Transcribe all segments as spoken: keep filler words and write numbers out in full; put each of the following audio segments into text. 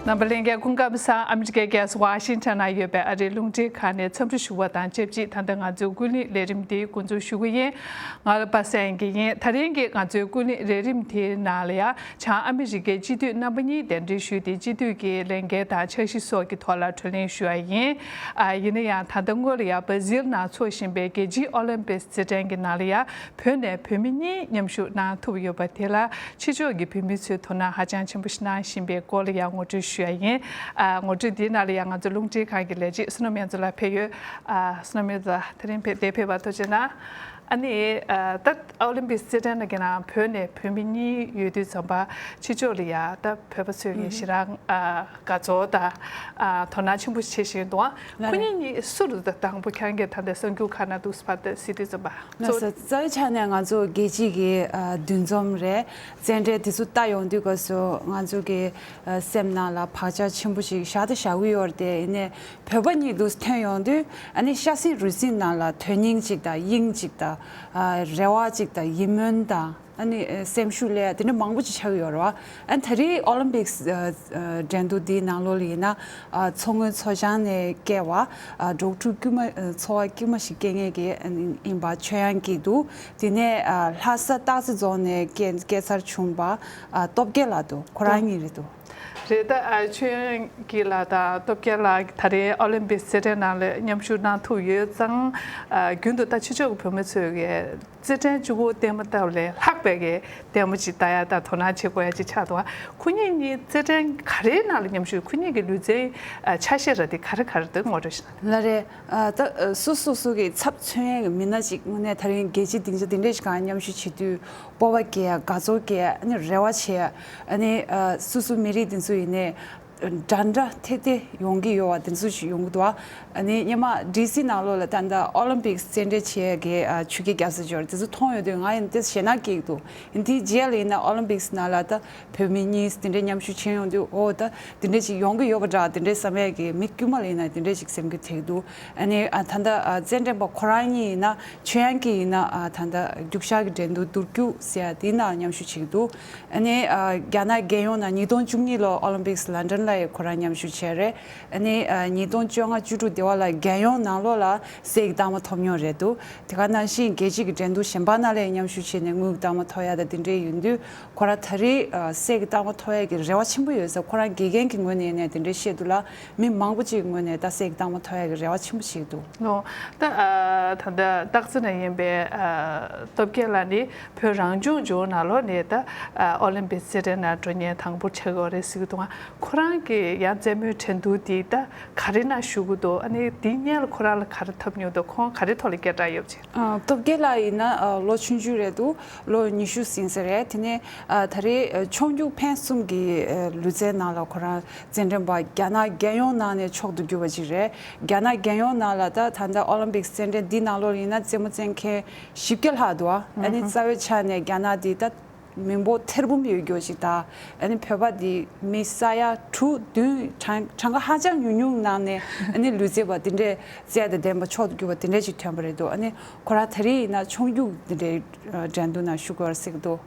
རྣམ་པ་ལྷན་རྒྱས་སྐུ་ཁམས་བཟང་། ཨ་མི་རི་ཀའི་རྒྱལ་ས་ཝ་ཤིང་ཊོན་ན་ཡོད་པའི་ཨ་རིའི་རླུང་འཕྲིན་ཁང་ནས་འཚམས་འདྲི་ཞུ་བ་དང་ཆབས་ཅིག་ད་ལྟ་ང་ཚོའི་ཀུན་གླེང་ལས་རིམ་འདི་འགོ་འཛུགས་ཞུ་གི་ཡིན། ང་ལ་པ་སངས་ཀྱི་ཡིན། ད་རིང་གི་ང་ཚོའི་ཀུན་གླེང་ལས་རིམ་དེའི་ནང་ལ་ཡང་བྱང་ཨ་མི་རི་ཀའི་སྤྱི་འཐུས་རྣམ་པ་གཉིས་གདན་འདྲེན་ཞུས་ཏེ་སྤྱི་འཐུས་ཀྱི་ལས་འགན་དང་འཆར་གཞི་སོགས་ཀྱི་ཐོག་ལ་བགྲོ་གླེང་ཞུ་བ་ཡིན། ཨ་ཡིན་ན་ཡང་ད་ལྟ་སྔོན་ལ་ཡང་བྷ་ཟིལ་ནང་འཚོགས་བཞིན་པའི་རྒྱལ་སྤྱིའི་ཨོ་ལིམ་པིག་རྩེད་འགྲན་གྱི་ནང་ལ་ཡང་བོད་ནས་བོད་མི་གཉིས་མཉམ་ཞུགས་གནང་ཐུབ་ཡོད་པ་དེ་ལ་ཕྱི་ཕྱོགས་ཀྱི་བོད་མི་ཚོས་དོ་སྣང་ཧ་ཅང་ཆེན་པོ་ཞིག་གནང་བཞིན་པའི་སྐོར་ལ་ཡང་ངོ་སྤྲོད་ཞུ་ཡ་ཡིན། ཨ་ངོ་སྤྲོད་འདིའི་ནང་ལ་ཡང་ང་ཚོ་རླུང་འཕྲིན་ཁང་གི་ལས་བྱེད་བསོད་ནམས་དབྱངས་མཚོ་ལགས་ཕེབས་ཡོད། ཨ་བསོད་ནམས་དབྱངས་མཚོ་ལགས་དེ་རིང་ཕེབས་འདིར་ཕེབས་པར་ཐུགས་རྗེ་གནང་། ཨ་ནི་ཨ་ད་ཨོ་ལིམ་པིག་རྩེད་འགྲན་ལ་ཁྱེད་རང་བོད་ནས་བོད་མི་གཉིས་ཡོད་དུས་ཙམ་པ་ཕྱི་ཕྱོགས་ལ་ཡ་ད་བོད་པ་ཚོས་ངས་ཞེ་དྲག་ཨ་དགའ་ཚོར་དང་ཨ་དོ་སྣང་ཆེན་པོ་བྱེད་བཞིན་འདུག་ཨ་ཁོ་གཉིས་གཉིས་སུ་རེད། ད་དང་པོ་ཁྱེད་རང་གིས་ད་ལྟ་གསར་འགྱུར་ཁག་ནང་འདུག་སེ་ཕར་ད་གཟིགས་དུས་ཙམ་པ། ལགས་སོ། རྩ་བའི་ཆ་ནས་ང་ཚོ་རྒྱལ་སྤྱི་གི་ཨ་འདུ་འཛོམས་རེད། རྩེད་འགྲན་དེ་ཚོ་ལྟ་ཡོང་དུས་སྐབས་སུ་ང་ཚོ་གི་ཨ་སེམས་ནང་ལ་བག་ཆགས་ཆེན་པོ་ཞིག་བཞག་ད་བཞག་གི་ཡོད་རེད་དེ། ཡིན་ནའི་བོད་པ་གཉིས་འདུག་སེ་ཐོན་ཡོང་དུས་ཨ་ནི་ཤ་གསེང་རུས་གསེང་ནང་ལ་དོན་སྙིང་གཅིག་དང་དབྱིངས་གཅིག་དང་ཨ་རེ་བ་གཅིག་དང་ཡིད་སྨོན་དང་། ཨ་ནི་ཨ་སེམས་ཤུགས་སླེབས་ཡ་དེ་འདྲ་མང་པོ་ཅིག་ཆགས་ཀྱི་ཡོད་རེད་བ། ཨ་ནི་ད་རེས་ཨོ་ལིམ་པིག་ཨ་ཨ་འགྲན་བསྡུར་འདིའི་ནང་ལོགས་ལ་ཡིན་ན་ཨ་མཚོ་སྔོན་མཚོ་བྱང་ནས་སྐྱེལ་བ་ཨ་འགྲོ་དྲུག་དཀྱུས་མ་ཨ་འཚོ་བ་དཀྱུས་མ་ཞིག་སྐྱེལ་མཁན་གྱི་ཨ་ནི་ཡིན་པ་ཆོས་དབྱངས་སྐྱིད་འདུག་དེ་ནས་ཨ་ལྷ་ས་སྟག་རྩེ་རྫོང་ནས་སྐྱེལ་སྐྱེལ་ཚར་བྱུང་བ་ཨ་སྟོབས་རྒྱལ་ལགས་འདུག་ཁོ་རང་གཉིས་རེད་འདུག་རེད། ད་ཨ་ཆོས་དབྱངས་སྐྱིད་ལགས་དང་སྟོབས་རྒྱལ་ལགས་ད་རེས་ཨོ་ལིམ་པིག་རྩེད་འགྲན་ནང་ལ་མཉམ་ཞུགས་གནང་ཐུབ་ཡོད་ཙང་ཨ་རྒྱུན་དུ་ད་ཕྱི་ཕྱོགས་ཀྱི་བོད་མི་ཚོས་ཀྱི་རྩེད་འགྲན་གཅིག་པོ་བལྟས་མ་ཐུབ་ལས་ལྷག་པའི་གི་ལྟད་མོ་ཅིག་ལྟ་ཡ་དང་དོ་སྣང་བྱེད་དགོས་ཡ་ཅིག་ཆགས་འདུག་ཁོ་གཉིས་གཉིས་རྩེད་འགྲན་ག་རེའི་ནང་ལ་མཉམ་ཞུགས། ཁོ་གཉིས་ཀྱི་ལུས་རྩལ་ཨ་ཆ་ཤས་ར་དེ་ག་རེ་ག་རེ་འདུག་ངོ་སྤྲོད་ཞུ་ན། ལགས་རེད། ཨ་ད་ཨ་སོ་སོ་སོ་གི་ཚབ་མཚོན་ཡ་གི་མི་སྣ་ཅིག་དངོས་གནས་ད་རིང་རྒྱལ་སྤྱིའི་སྡིངས་ཆ་འདི་འདྲས་ཤིག་གང་མཉམ་ཞུགས་བྱེད་དུས་སྤོབས་པ་སྐྱེ་ཡ་དགའ་ཚོར་སྐྱེ་ཡ་ཨ་ནི་རེ་བ་བྱེད་ཡ་ཨ་ནི་ཨ་སོ་སོ་མི་རིགས་འདི་ཚོ་ཡིན་ནའི། འདྲ་འདྲ་ཐེ་ཐེ་ཡོང་གི་ཡོད་པ་དེ་ཚོ་ཞིག་ཡོང་གི་འདུག་ཨ་ནི་སྔོན་མ་ཌི་སི་ནང་ལོགས་ལ་ད་ལྟ་ཨོ་ལིམ་པིག་རྩེད་འགྲན་བྱེད་ཡས་ཀྱི་ཨ་ཆུ་རྐྱལ་རྒྱབ་ས་ཅིག་ཡོད་རེད། དེ་ཚོ་མཐོང་ཡོང་དུས་ང་ཡང་ཏོག་ཙམ་ཞེད་སྣང་སྐྱེ་གི་འདུག་ཡིན་དེའི་རྗེས་ལ་ཡིན་ན་ཨོ་ལིམ་པིག་ནང་ལ་ད་བོད་མི་གཉིས་དེ་འདྲའི་མཉམ་ཞུགས་བྱེད་ཡོང་དུས་ཨོ་ད་དེ་འདྲ་ཞིག་ཡོང་གི་ཡོད་པ་འདྲ་དེ་འདྲའི་བསམ་ཡས་ཀྱི་མི་དཀྱུས་མ་ལ་ཡིན་ན་དེ་འདྲ་ཞིག་སེམས་འགུལ་ཐེབས་འདུག་ཨ་ནི་ཨ་ད་ལྟ་ཨ་རྩེད་འགྲན་པ་ཁོ་རང་གཉིས་ཡིན་ན་ཆོས་དབྱངས་སྐྱིད་ཡིན་ན་ཨ་ད་ལྟ་རྒྱུག་ཤར་གྱི་འགྲན་བསྡུར་འདུར་རྒྱུག་ཟེར་ཡ་དེའི་ནང་མཉམ་ཞུགས་བྱེད་ཀྱི་འདུག་ཨ་ནི་ཨ་རྒྱ་ནག་རྒྱལ་ཡོངས་ནང་ཉིས་སྟོང་བཅུ་གཉིས་ལོ་ཨོ་ལིམ་པིག་ལན་ཌན་ལ་ཡང་ཁོ་རང་མཉམ་ཞུགས་བྱས་རེད། ཨ་ནི་ཨ་ཉིས་སྟོང་བཅོ་ལྔ་བཅུ་དྲུག་དེ་བ་ལ་རྒྱལ་ཡོངས་ནང་ལོགས་ལ་གསེར་གྱི་རྟགས་མ་ཐོབ་མྱོང་རེད་འདུག་དེ་ག་ནང་བཞིན་རྒྱལ་སྤྱི་གི་འགྲན་བསྡུར་གཞན་པ་ནང་ལ་ཡང་མཉམ་ཞུགས་བྱས་ནས་དངུལ་གྱི་རྟགས་མ་ཐོབ་ཡ་དང་དེ་འདྲའི་ཡོད་དུས་ཁོ་རང་ད་རེས་ཨ་གསེར་གྱི་རྟགས་མ་ཐོབ་ཡ་གི་རེ་བ་ཆེན་པོ་ཡོད་ས། ཁོ་རང་དགེ་རྒན་གྱི་ངོས་ནས་ནས་དེ་འདྲའི་བཤད་འདུག་ལ། མི་མང་པོ་ཅིག་གི་ངོས་ནས་ད་གསེར་གྱི་རྟགས་མ་ཐོབ་ཡ་གི་རེ་བ་ཆེན་པོ་ཞིག་འདུག་ནོ། ད་ཨ་ད་ལྟ་སྟག་རྩེ་ནས་ཡིན་པའི་ཨ་སྟོབས་རྒྱལ་ལགས་ནི་བོད་རང་སྐྱོང་ལྗོངས་ནང་ལོགས་ནས་ད་ཨ་ཨོ་ལིམ་པིག་རྩེད་འགྲན་ནང་འགྲོ་མཁན་དང་པོ་ཆགས་ཡོད་རེད་ཟེར་གྱི་འདུག་ཁོ་རང་གི་ཡང་རྩེད་མོའི་འགྲན་བསྡུར་འདི་ད་ག་རེ་ནང་ཞུགས་ཀྱི་འདུག་ཨ་ནི་འདི་སྔོན་ལ་ཁོ་རང་ལ་ག་རེ་ཐོབ་མྱོང་འདུག་ཁོང་ག་རེ་ཐོག་ལ་སྐད་གྲགས་ཡོད་པ་ཅིག་ཨ་སྟོབས་རྒྱལ་ལགས་ཡིན་ན་ཨ་ལོ་ཆུང་ཆུང་རེད་འདུག་ལོ་ཉི་ཤུ་ཟིན་ས་རེད། དེ་ནས་ཨ་ད་རེས་ཨ་མཆོང་རྒྱུག་འཕེན་གསུམ་གྱི་ཨ་ལུས་རྩལ་ནང་ལ་ཁོ་རང་རྩེད་འགྲན་པ་རྒྱ་ནག་རྒྱལ་ཡོངས་ནང་ནས་མཆོག་ཏུ་གྱུར་པ་ཅིག་རེད། རྒྱ་ནག་རྒྱལ་ཡོངས་ནང་ལ་ད་ད་ལྟ་ཨོ་ལིམ་པིག་རྩེད་འགྲན་འདི་ནང་ལོགས་ཡིན་ན་རྩེད་མོ་རྩེད་མཁན་བཞི་བརྒྱ་ལྷག་འདུག་ཨ་ནི་རྩ་བའི་ཆ་ནས་རྒྱ་ནག་འདི་ད་མི་འབོར་ཐེར་འབུམ་ཡོད་རྒྱུ་ཞིག་དང་། ཨ་ནི་བོད་པ་འདི་མི་ས་ཡ་དྲུག་བདུན་གྲངས་གྲངས་ཀ་ཧ་ཅང་ཉུང་ཉུང་ནང་ནས་ཨ་ནི་ལུས་རྩལ་པ་འདི་འདྲའི་རྩལ་དང་ལྡན་པ་མཆོག་ཏུ་གྱུར་པ་འདི་འདྲའི་ཅིག་ཐོན་པ་རེད་འདུག་ཨ་ནི་ཁོ་རང་ད་རེས་ཡིན་ན་མཆོང་རྒྱུག་འདི་འདྲའི་འགྲན་བསྡུར་ནང་ཞུགས་དགོས་རེད་ཟེར་གྱི་འདུག་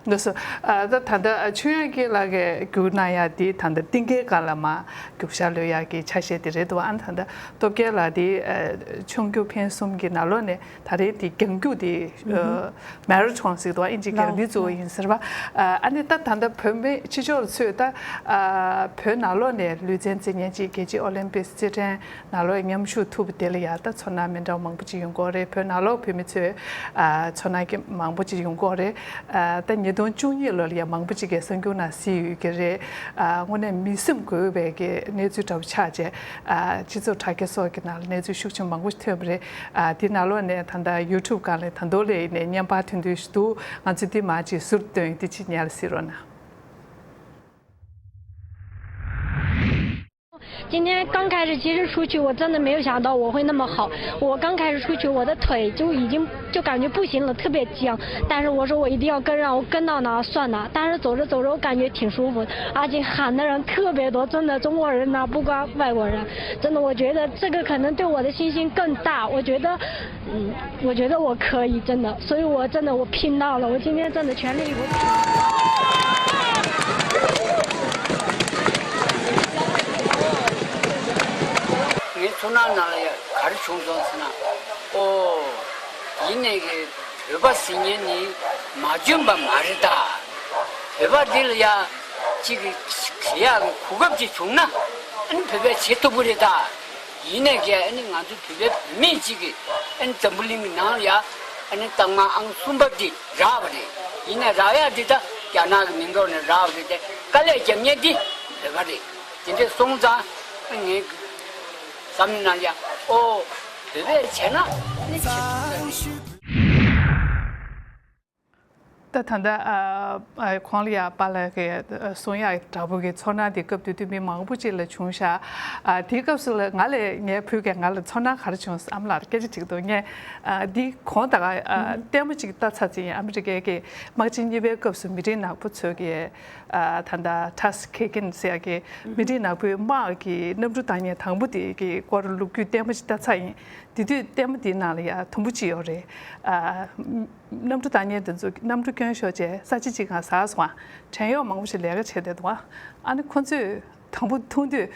ལགས་སོ། ཨ་ད་ད་ལྟ་ཆོས་དབྱངས་སྐྱིད་ལགས་ཀྱིས་རྒྱུགས་གནང་ཡ་འདི་ད་ལྟ་རྟིང་སྐལ་སྒང་ལ་མར་རྒྱུག་ཤར་ལོས་ཡ་གི་ཆ་ཤས་དེ་རེད་འདུག་ཨ་ནི་ད་ལྟ་སྟོབས་རྒྱལ་ལགས་འདི་ཨ་མཆོང་རྒྱུག་འཕེན་གསུམ་གྱི་ནང་ལོགས་ནས་ད་རེས་འདི་རྒྱང་རྒྱུག་འདི་ཨ་མེ་ར་ཐོན་ཟེར་འདུག་ཨིན་ཇི་སྐད་ལ་འདི་གཙོ་བོ་ཡིན་ཟེར་བ། ཨ་ནི་ད་ད་ལྟ་བོད་མི་ཕྱི་ཕྱོགས་ལ་ཚུད་ད་ཨ་བོད་ནང་ལོགས་ནས་ལུས་རྩལ་རྩེད་མཁན་ཅིག་རྒྱལ་སྤྱིའི་ཨོ་ལིམ་པིག་རྩེད་འགྲན་ནང་ལོགས་མཉམ་ཞུགས་ཐུབ་པ་དེ་ལ་ཡ་ད་ཚོར་སྣང་མི་འདྲ་བ་མང་པོ་ཅིག་ཡོང་གི་ཡོད་རེད། བོད་ནང་ལོགས་བོད་མི་ཚོས་ཨ་ཚོར་སྣང་མང་པོ་ཅིག་ཡོང་གི་ཡོད་རེད། ཨ་ད་ཉིས་སྟོང་བཅུ་གཉིས་ལོ་ལ་ཡ་མང་པོ་ཅིག་གིས་གསར་འགྱུར་ནང་གཟིགས་ཡོད་ཀྱི་རེད། ཨ་དངོས་གནས་མི་སེམས་དགོད་པའི་གི་གནས་ཚུལ་འདྲ་བོ་ཆགས་རྗེས་ཨ་སྤྱི་ཚོགས་དྲ་རྒྱ་སོགས་ཀྱི་ནང་ལ་གནས་ཚུལ་ཤུགས་ཆེན་མང་པོ་ཞིག་ཐོན་པ་རེད། ཨ་དེ་ནང་ལོགས་ནས་ད་ལྟ་ཡུ་ཊུབ་སྒང་ལ་ད་དུང་ལས་ནས་བརྙན་པར་ཐོན་དུས་ཤིག་འདུག་ང་ཚོས་འདི་མར་ཅིག་ཟུར་བཏོན་ཡོད། འདི་ཅིག་ཉར་གཟིགས་རོགས་གནང་། 今天刚开始，其实出去我真的没有想到我会那么好。我刚开始出去，我的腿就已经就感觉不行了，特别僵。但是我说我一定要跟上，我跟到哪算哪。但是走着走着，我感觉挺舒服的，而且喊的人特别多，真的中国人呐、不光外国人，真的我觉得这个可能对我的信心更大。我觉得，嗯，我觉得我可以，真的，所以我真的我拼到了，我今天真的全力以赴。ཚོར་སྣང་ནང་ལ་ཡ་ག་རེ་བྱུང་སོང་ཟེར་ན། ཨོ། ཡིན་ནའི་གི་བོད་པ་ཟེར་མཁན་ནི་མ་འཇོན་པ་མ་རེད་ད། བོད་པ་འདི་ལ་ཡ་གཅིག་གི་བྱེད་ཡག་གི་གོ་སྐབས་ཅིག་བྱུང་ན་ཨ་ནི་བོད་པས་བྱེད་ཐུབ་ཀྱི་རེད་ད། ཡིན་ནའི་གི་ཨ་ནི་ང་ཚོ་བོད་པའི་བུད་མེད་ཅིག་གིས་ཨ་ནི་འཛམ་བུ་གླིང་གི་ནང་ལ་ཡ་ཨ་ནི་རྟགས་མ་ཨང་གསུམ་པ་འདི་རག་པ་རེད། ཡིན་ནའི་རག་ཡག་འདི་ད་རྒྱ་ནག་གི་མིང་ཐོག་ནས་རག་པ་རེད་དེ། དཀའ་ལས་རྒྱབ་མཁན་འདི་བོད་པ་རེད། དེ་འདྲ་སོང་ཙང་ངས་བསམ་ན་ཡ་ཨོ་བོད་པས་བྱས་ན་ནི་བྱེད་ཐུབ་ས་རེད། ད་ད་ལྟ་ཨ་ཨ་གོང་ལ་ཡ་པཱ་ལགས་ཀྱིས་གསུང་ཡག་འདྲ་པོ་གི་ཚོར་སྣང་དེ་སྐབས་དེ་དུས་མི་མང་པོ་ཅིག་ལ་བྱུང་ཤག་ཨ་དེའི་སྐབས་སུ་ལ་ང་ལས་ངའི་བུ་གས་ང་ལ་ཚོར་སྣང་ག་རེ་བྱུང་ཨ་མ་ལགས་སྐད་ཆ་དྲིས་འདུག་ངས་ཨ་འདི་གོང་ད་ག་ཨ་ལྟད་མོ་ཅིག་ལྟ་ཚར་ཙམ་ཡིན། ཨ་མི་རི་ཀའི་གི་དམག་ཆེན་གཉིས་པའི་སྐབས་སུ་མི་རིགས་ནག་པོ་ཚོས་གི་ཨ་ད་ལྟ་ཊ་སི་ཁེ་གིན་ཟེར་ཡག་གི་མི་རིགས་ནག་པོའི་དམག་གི་གནམ་གྲུ་བཏང་མཁན་དང་པོ་དེ་གི་སྐོར་ལོ་རྒྱུས་ལྟད་མོ་ཅིག་ལྟ་ཚར་ཡིན། དེ་དུས་ལྟད་མོ་དེའི་ནང་ལ་ཡ་དུམ་བུ་གཅིག་ཡོད་རེད། ཨ་གནམ་གྲུ་བཏང་མཁན་དེ་ཚོ་གནམ་གྲུ་སྐྱོན་ཤོར་རྗེས་ས་ཆ་གཅིག་གང་ཟག་སོང་བ། བྲན་གཡོག་མང་པོ་ཞིག་ལས་ཀ་བྱས་བསྡད་འདུག་ཨ་ནི་ཁོ་ཚོས་དང་པོ་མཐོང་དུས་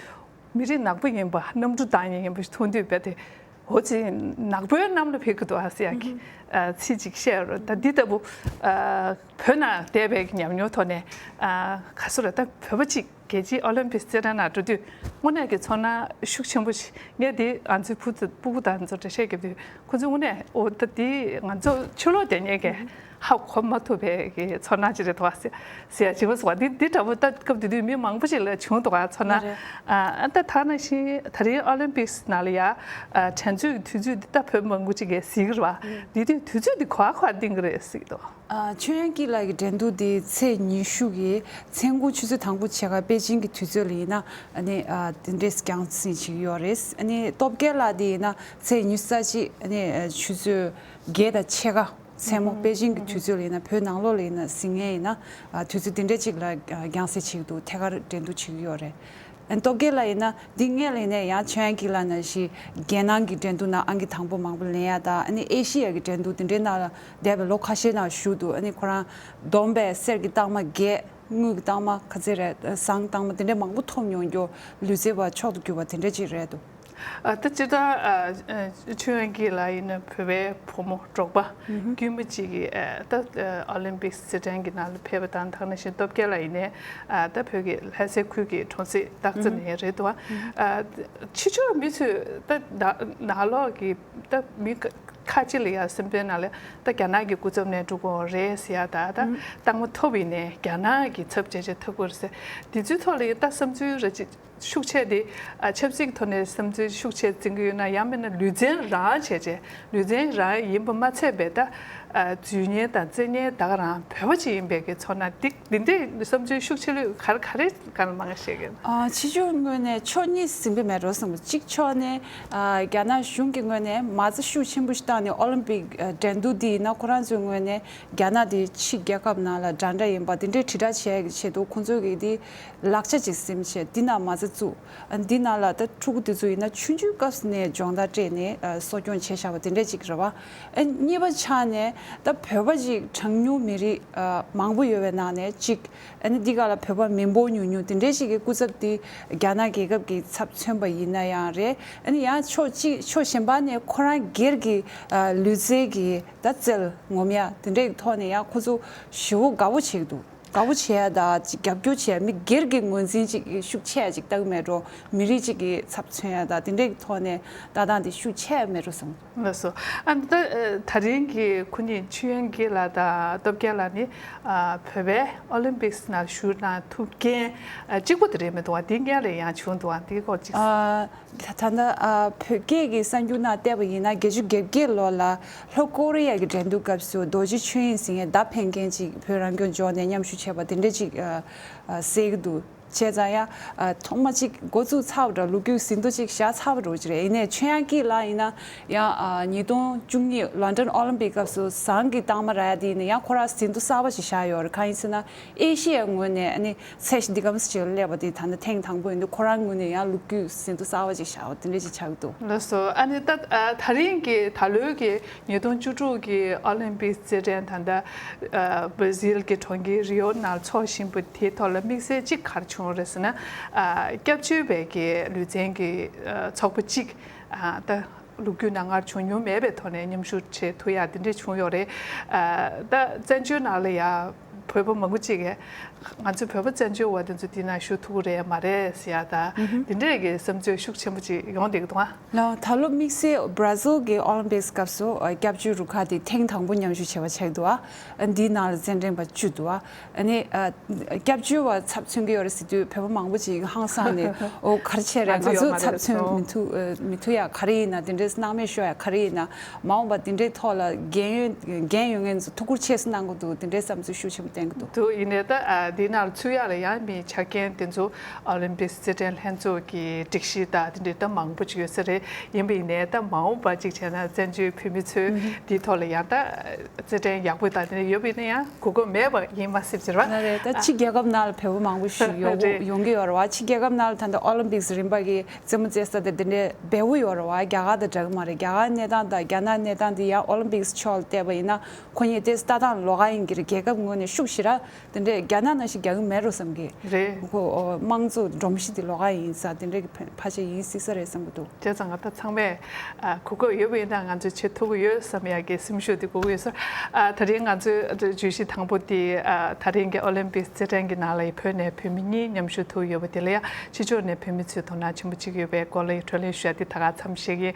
མི་རིགས་ནག་པོ་ཡིན་པ་གནམ་གྲུ་བཏང་མཁན་ཡིན་པ་ཞིག་མཐོང་དུས་རྦད་དེ་འོ་ཙི་ནག་པོའི་གནམ་ལ་ཕེབས་ཀྱི་འདུག་ཨ་ཟེར་ཡག་གི་ཚིག་ཅིག་བཤད་ཡོད་རེད། ད་འདི་ལྟ་བུ་བོད་ནང་བསྡད་པའི་ཉམས་མྱོང་ཐོག་ནས་ག་ཚོད་རེད། ད་བོད་པ་གཅིག་རྒྱལ་སྤྱིའི་ཨོ་ལིམ་པིག་རྩེད་འགྲན་ནང་འགྲོ་དུས་དངོས་གནས་ཀྱི་ཚོར་སྣང་ཤུགས་ཆེན་པོ་ཞིག་ངས་འདི་ང་ཚོའི་བུ་ཚོ་སྤུ་གུ་དང་ཚོ་འགྲེལ་བཤད་རྒྱབ་དུས་ཁོ་ཚོས་དངོས་གནས་འོ་ད་འདི་ང་ཚོ་ཕྱི་ལོགས་བསྡད་མཁན་གྱིས་ཧ་གོ་མ་ཐུབ་པའི་གི་ཚོར་སྣང་ཅིག་རེད་འདུག་ཟེར་ཟེར་ཡ་བྱེད་པ་སོགས་འདི་འདི་འདྲ་པོ་ད་སྐབས་དེ་དུས་མི་མང་པོ་ཞིག་ལ་བྱུང་འདུག་ག་ཚོར་སྣང་། ཨ་ད་ཐ་ན་ཤི་ད་རིང་ཨོ་ལིམ་པིག་ནང་ལ་ཡ་དྲན་གསོའི་དུས་ཚོད་འདི་ད་བོད་མང་པོ་ཅིག་གིས་གཟིགས་ཀྱི་རེད་བ། འདི་དུས་དུས་ཚོད་འདི་ག་བ་ག་བ་བཏིང་གི་རེད་གཟིགས་འདུག་ཨ། ཆོས་དབྱངས་སྐྱིད་ལགས་ཀྱི་འགྲན་བསྡུར་དེ་ཚེས་ཉི་ཤུ་གི་མཚན་གུང་ཆུ་ཚོད་དང་པོ་ཕྱེད་ཀ་པེ་ཅིང་གི་དུས་ཚོད་ལ་ཡིན་ན་ཨ་ནི་ཨ་དེ་འདྲས་རྒྱང་སྲིང་བྱེད་ཀྱི་ཡོད་རེད། ཨ་ནི་སྟོབས་རྒྱལ་ལགས་དེ་ཡིན་ན་ཚེས་ཉི་ཤུ་རྩ་གཅིག་ཨ་ནི་ཨ་ཆུ་ཚོད་བརྒྱད་དང་ཕྱེད་ཀ་མཚན་མོ་པེ་ཅིང་གི་དུས་ཚོད་ལ་ཡིན་ན་བོད་ནང་ལོགས་ལ་ཡིན་ན་གཟིགས་མཁན་ཡིན་ན་ཨ་དུས་ཚོད་དེ་འདྲས་ཅིག་ལ་ཨ་རྒྱང་སྲིང་བྱེད་ཀྱི་འདུག་ཐད་ཀར་འགྲན་བསྡུར་བྱེད་ཀྱི་ཡོད་རེད། ཨ་ནི་སྟོབས་རྒྱལ་ལགས་ཡིན་ན་འདི་སྔོན་ལ་ཡིན་ན་ཡང་ཆོས་དབྱངས་སྐྱིད་ལགས་ནང་བཞིན་རྒྱལ་ནང་གི་འགྲན་བསྡུར་ནང་ཨང་ཀི་དང་པོ་མང་པོ་ལེན་ཡ་དང་ཨ་ནི་ཨེ་ཤི་ཡ་གི་འགྲན་བསྡུར་དེ་འདྲའི་ནང་ལ་འདས་པའི་ལོ་ཁ་ཤས་ནང་ཞུགས་འདུག་ཨ་ནི་ཁོ་རང་བསྡོམས་པས་གསེར་གྱི་རྟགས་མ་བརྒྱད། དངུལ་གྱི་རྟགས་མ་ག་ཚོད་རེད། ཟངས་རྟགས་མ་དེ་འདྲའི་མང་པོ་ཐོབ་མྱོང་རྒྱུ་ལུས་རྩལ་བ་མཆོག་ཏུ་གྱུར་པ་དེ་འདྲ་ཅིག་རེད་འདུག་ཨ་ད་སྤྱིར་བཏང་ཨ་ཨ་ཆོས་དབྱངས་སྐྱིད་ལགས་ཡིན་ན་བོད་པའི་བུ་མོ་འབྲོག་པ་དཀྱུས་མ་གཅིག་གིས་ཨ་ད་ཨ་ཨོ་ལིམ་པིག་རྩེད་འགྲན་གྱི་ནང་ལ་ཕེབས་པ་དང་། ད་ག་ནང་བཞིན་སྟོབས་རྒྱལ་ལགས་ཡིན་ནའི་ཨ་ད་བོད་ཀྱི་ལྷ་སའི་ཁུལ་གྱི་གྲོང་གསེབ་སྟག་རྩེ་ནས་རེད་འདུག་ཨ་ཕྱི་ཕྱོགས་མི་ཚོས་ད་ནང་ལོགས་ཀྱི་ད་མི་ཁ་ཅིག་ལ་ཡང་སེམས་པའི་ནང་ལ་ད་རྒྱ་ནག་གི་སྐུ་ཚབ་ནས་འགྲོ་དགོས་རེད་ཟེར་ཡ་ད་ད་རྟགས་མ་ཐོབ་ཡིན་ནའི་རྒྱ་ནག་གི་ཚབ་བྱས་བྱས་ཐུབ་དགོས་རེད་ཟེར། དེ་ཚོའི་ཐོག་ལ་ཡང་ད་བསམ་ཚུལ་ར་ཅིག་ཤུགས་ཆེ་དེ་ཨ་ཆབ་སྲིད་ཀྱི་ཐོག་ནས་བསམ་ཚུལ་ཤུགས་ཆེ་འཛིན་གྱི་ཡོད་ན། ཡང་མིན་ན་ལུས་རྩལ་རང་བྱས་བྱས་ལུས་རྩལ་རང་ཡིན་པ་མ་ཚད་པའི་ད་ཨ་འཛུལ་ཉེན་དང་རྩེད་ཉེན་ད་ག་རང་བོད་པ་ཅིག་ཡིན་པའི་གི་ཚོར་སྣང་འདི་འདི་འདྲའི་བསམ་ཚུལ་ཤུགས་ཆེ་ལོས་ག་རེ་ག་རེ་ག་ལ་མང་བཤད་གི་ཨ་ཕྱི་ཕྱོགས་ངོས་ནས་ཕྱོགས་གཉིས་ཟིན་པའི་མེད་འགྲོ་བསམ་གི། གཅིག་ཕྱོགས་ནས་ཨ་རྒྱ་ནག་གཞུང་གི་ངོས་ནས་མ་རྩ་ཤུགས་ཆེན་པོ་ཞིག་བཏང་ནས་ཨོ་ལིམ་པིག་ཨ་འགྲན་བསྡུར་འདི་ཡིན་ན་ཁོ་རང་ཚོའི་ངོས་ནས་རྒྱ་ནག་དེ་ཕྱི་རྒྱལ་ཁབ་ནང་ལ་འདྲ་འདྲ་ཡིན་པ་དེ་འདྲའི་དྲིལ་བསྒྲགས་བྱས་ཀྱི་ཆེད་དུ་ཁོ་ཚོ་གི་དེ་ལག་ཆ་ཅིག་ཟིན་བྱས་འདི་ནང་མ་རྩ་བཙུགས། ཨ་འདི་ནང་ལ་ད་ཕྲུ་གུ་དེ་ཚོ་ཡིན་ན་ཆུང་ཆུང་སྐབས་སུ་ནས་སྦྱོང་བརྡར་སྤྲད་ནས་ཨ་གསོ་སྐྱོང་བྱས་བཞག་པ་དེ་འདྲ་ཅིག་རེད་བ། ཨ་གཉིས་པ་ཆ་ནས་ད་བོད་པ་ཅིག་གྲངས་ཉུང་མི་རིགས་ཨ་མང་པོ་ཡོད་པའི་ནང་ནས་ཅིག་ཨ་ནི་འདི་ག་ལ་བོད་པ་མི་འབོར་ཉུང་ཉུང་དེ་འདྲའི་ཞིག་གི་སྐུ་ཚབ་དེ་རྒྱ་ནག་རྒྱལ་ཁབ་ཀྱི་ཚབ་མཚོན་པ་ཡིན་ན་ཡང་རེད། ཨ་ནི་ཡང་ཕྱོགས་གཅིག་ཕྱོགས་གཞན་པ་ནས་ཁོ་རང་སྒེར་གྱི་ཨ་ལུས་རྩལ་གྱི་ད་རྩལ་ངོམ་ཡ་དེ་འདྲའི་ཐོག་ནས་ཡང་ཁོ་ཚོ་ཞེ་པོ་དགའ་པོ་བྱེད་ཀྱི་འདུག་དགའ་པོ་བྱེད་ཡ་ད་ཅིག་རྒྱབ་སྐྱོར་བྱེད་ཡ་མི་སྒེར་གྱི་ངོས་འཛིན་ཅིག་ཤུགས་ཆེ་ཡ་ཅིག་བཏང་མེད་འགྲོ། མི་རིགས་གཅིག་གི་ཚབ་མཚོན་ཡ་ད་དེ་འདྲའི་ཐོག་ནས་ལྟ་སྟངས་དེ་ཤུགས་ཆེ་ཡ་མེད་འགྲོ་བསམ། ལགས་སོ། ཨ་ནི་ད་ཨ་ད་རིང་གི་ཁོ་གཉིས་ཆོས་དབྱངས་སྐྱིད་ལགས་དང་སྟོབས་རྒྱལ་ལགས་ནི་ཨ་བོད་པའི་ཨོ་ལིམ་པིག་ནང་ཞུགས་གནང་ཐུབ་མཁན་ཨ་གཅིག་པོ་དེ་རེད་མི་འདུག་བ། འདི་སྔོན་ལ་ཡང་བྱུང་འདུག་བ། འདིའི་སྐོར་ཅིག་ཨ་ད་ལྟ་ཨ་བོད་སྐད་ཀྱི་གསར་འགྱུར་ནང་བལྟས་པ་ཡིན་ན་བརྒྱད་ཅུ་གྱ་བརྒྱད་ལོ་ལ་ལྷོ་ཀོ་རི་ཡ་གི་འགྲན་བསྡུར་སྐབས་སུ་རྡོ་རྗེ་ཆོས་དབྱིངས་ཟེར་མཁན་མདའ་འཕེན་མཁན་ཅིག་བོད་རང་སྐྱོང་ལྗོངས་ནས་མཉམ་ཞུགས་བྱས་པ་དེ་འདྲ་ཅིག་ཨ་ཨ་གསལ་གྱི་འདུག་བྱས་ཙང་ཡང་ཨ་ཐོག་མ་ཅིག་འགོ་བཙུགས་ཚར་བ་འདྲ། ལོ་རྒྱུས་ཟིན་ཐོ་ཅིག་བཞག་ཚར་བ་འདྲ་ཅིག་རེད། ཡིན་ནའི་ཆོས་དབྱངས་སྐྱིད་ལགས་ཡིན་ན་ཡང་ཨ་ཉིས་སྟོང་བཅུ་གཉིས་ལོན་ཌོན་ཨོ་ལིམ་པིག་སྐབས་སུ་ཟངས་ཀྱི་རྟགས་མ་རག་ཡ་དེ་ཡིན་ན་ཡང་ཁོ་རང་ཟིན་ཐོ་གསར་པ་ཞིག་བཞག་ཡོད་རེད། གང་ཡིན་ཟེར་ན་ཨེ་ཤི་ཡའི་ངོས་ནས་ཨ་ནི་ཚད་གཞི་འདི་གམ་ཞིག་སླེབས་པ་དེ་ད་ནི་ཐེངས་དང་པོ་ཡིན་དུས་ཁོ་རང་ངོས་ནས་ཡང་ལོ་རྒྱུས་ཟིན་ཐོ་གསར་པ་ཅིག་བཞག་པ་དེ་འདྲ་ཅིག་ཆགས་ཀྱི་འདུག་ལགས་སོ། ཨ་ནི་ད་ཨ་ད་རིང་གི་ད་ལོའི་གི་ཉིས་སྟོང་བཅུ་དྲུག་གི་ཨོ་ལིམ་པིག་རྩེད་འགྲན་ད་ལྟ་ཨ་བྷ་ར་ཟིལ་གྱི་གྲོང་ཁྱེར་རི་ཡོ་ནང་འཚོགས་བཞིན་པ་དེའི་ཐོག་ལ་དམིགས་བསལ་གཅིག་ག་རེ་བྱུང་ སོང་རེད་ཟེར་ན། ཨ། སྐྱབས་བཅོལ་བའི་གི་ལུས་རྩལ་གྱི་ཨ་ཚོགས་པ་གཅིག་ཨ། ད་ལོ་རྒྱུས་ནང་སྔར་བྱུང་མྱོང་མེད་པའི་ཐོག་ནས་མཉམ་ཞུགས་བྱེད་ཐུབ་ཡག་དེ་འདྲས་བྱུང་ཡོད་རེད། ཨ། ད་བཙན་བྱོལ་ནང་ལ་ཡ་བོད་པ་མང་པོ་ཅིག་གིས་ང་ཚོ་བོད་པ་བཙན་བྱོལ་བ་དེ་ཚོ་འདི་ན་ཞུགས་ཐུབ་ཀྱི་རེད་མ་རེད་ཟེར་ཡག་ད་དེ་འདྲས་ཀྱི་བསམ་ཚུལ་ཤུགས་ཆེན་པོ་ཅིག་ཡོང་བསྡད་ཀྱི་འདུག་ཨ། ལགས། ད་ལོ་དམིགས་བསལ་བྷ་ར་ཟིལ་གྱི་ཨོ་ལིམ་པིག་སི་སྐབས་སུ་ཨ་སྐྱབས་བཅོལ་རུ་ཁག་དེ་ཐེངས་དང་པོ་མཉམ་ཞུགས་བྱེད་པ་ཆགས་འདུག་ཨ། འདིའི་ནང་ལ་རྩེད་འགྲན་པ་བཅུ་འདུག་ཨ། ཨ་ནི་ཨ་སྐྱབས་བཅོལ་བ་ཚབ་མཚོན་གྱི་ཡོད་རེད་ཟེར་དུས་བོད་པ་མང་པོ་ཅིག་ཧང་སངས་ནས་ཨོ་ག་རེ་བྱས་རེད། ང་ང་ཚོ་ཚོ་ཡོད་མ་ཚབ་མཚོན་རེད་མི་ཐུབ་ཨ་མི་ཐུབ་ཡག་ག་རེ་ཡིན་ན། དེ་འདྲས་སྣང་མེད་ཤོར་ཡག་ག་རེ་ཡིན་ན། མ་འོངས་པ་དེ་འདྲའི་ཐོག་ལ་འགན་ཡོད་འགན་ཡོད་མཁན་ཚོ་ཐུགས་ཁུར་ཆེ་ཙམ་གནང་གི་འདུག་དེ་འདྲའི་བསམ་ཚུལ་ཤུགས་ཆེན་པོ་བསྟན་གི་འདུག་འདུག་ཡིན་ནའི་ད་ཨ་འདི་ནང་ཚུད་ཡག་ལ་ཡང་མི་ཆ་རྐྱེན་དེ་ཚོ་ཨོ་ལིམ་པིག་སི་རྩེད་འགྲན་ལྷན་ཚོགས་ཀྱི་སྒྲིག་གཞི་དང་དེ་འདྲའི་ད་མང་པོ་ཅིག་ཡོད་ས་རེད། ཡིན་པ་ཡིན་ནའི་ད་མ་འོངས་པ་ཅིག་བྱས་ན་བཙན་བྱོལ་བོད་མི་ཚོས་འདིའི་ཐོག་ལ་ཡང་ད་རྩེད་འགྲན་ཡག་པོ་དང་དེ་འདྲ་ཡོད་པ་ཡིན་ན་ཡང་གོ་སྐབས་མེད་པ་ཡིན་མ་སྲིད་ཟེར་བ། ལགས་རེད། ད་ཕྱི་རྒྱལ་ཁབ་ནང་ལ་བོད་པ་མང་པོ་ཞིག་ཡོང་གི་རེད། ཡོང་གི་ཡོད་རེད་བ། ཕྱི་རྒྱལ་ཁབ་ནང་ལ་ད་ལྟ་ཨོ་ལིམ་པིག་སི་རིམ་པ་གི་རྩེད་མོ་རྩེ་ས་དེ་དེ་འདྲའི་འབེལ་པོ་ཡོད་རེད་བ། རྒྱ་གར་དང་འདྲ་གི་མ་རེད། རྒྱ་གར་གནས་སྟངས་དང་རྒྱ་ནག་གནས་སྟངས་དེ་ཡང་ཨོ་ལིམ་པིག་སི་ཕྱོགས་ལ་བལྟས་པ་ཡིན་ན་ཁོ་གཉིས་ཏོག་ཙམ་ལྟ་སྟངས་ལོགས་ཀ་ཡིན་གྱི་རེད། རྒྱལ་ཁབ་ངོས་ནས་ཤུགས་ཞེ་དྲག་དེ་འདྲའི་རྒྱ་ནག་ནང་བཞིན་རྒྱག་གི་མེད་འགྲོ་བསམ་གི། རེད། ཁོ་ཨོ་དམངས་གཙོ་སྒྲོམ་གཞི་དེ་ལོགས་ཀ་ཡིན་ས་དེ་འདྲའི་གི་ཕ་ཕལ་ཆེར་ཡིན་སྲིད་ས་རེད་བསམ་གི་འདུག་བྱས་ཙང་ང་ད་ཚང་མས་ཨ་གོ་སྐབས་ཡོད་པ་ཡིན་ན་ང་ཚོས་བྱེད་ཐུབ་ཀྱི་ཡོད་བསམ་ཡག་གི་སེམས་ཤུགས་དེ་དགོས་ཀྱི་ཡོད་ས། ཨ་ད་རིང་ང་ཚོའི་བརྗོད་གཞི་དང་པོ་དེ་ཨ་ད་རིང་གི་ཨོ་ལིམ་པིག་རྩེད་འགྲན་གྱི་ནང་ལ་བོད་ནས་བོད་མི་གཉིས་མཉམ་ཞུགས་ཐུབ་ཡོད་པ་དེ་ལ་ཡང་ཕྱི་ཕྱོགས་ནས་བོད་མི་ཚོས་དོ་སྣང་ཆེན་པོ་བྱེད་ཀྱི་ཡོད་པའི་སྐོར་ལ་བགྲོ་གླེང་ཞུ་ཡག་དེ་ད་ག་མཚམས་བཞག་གི།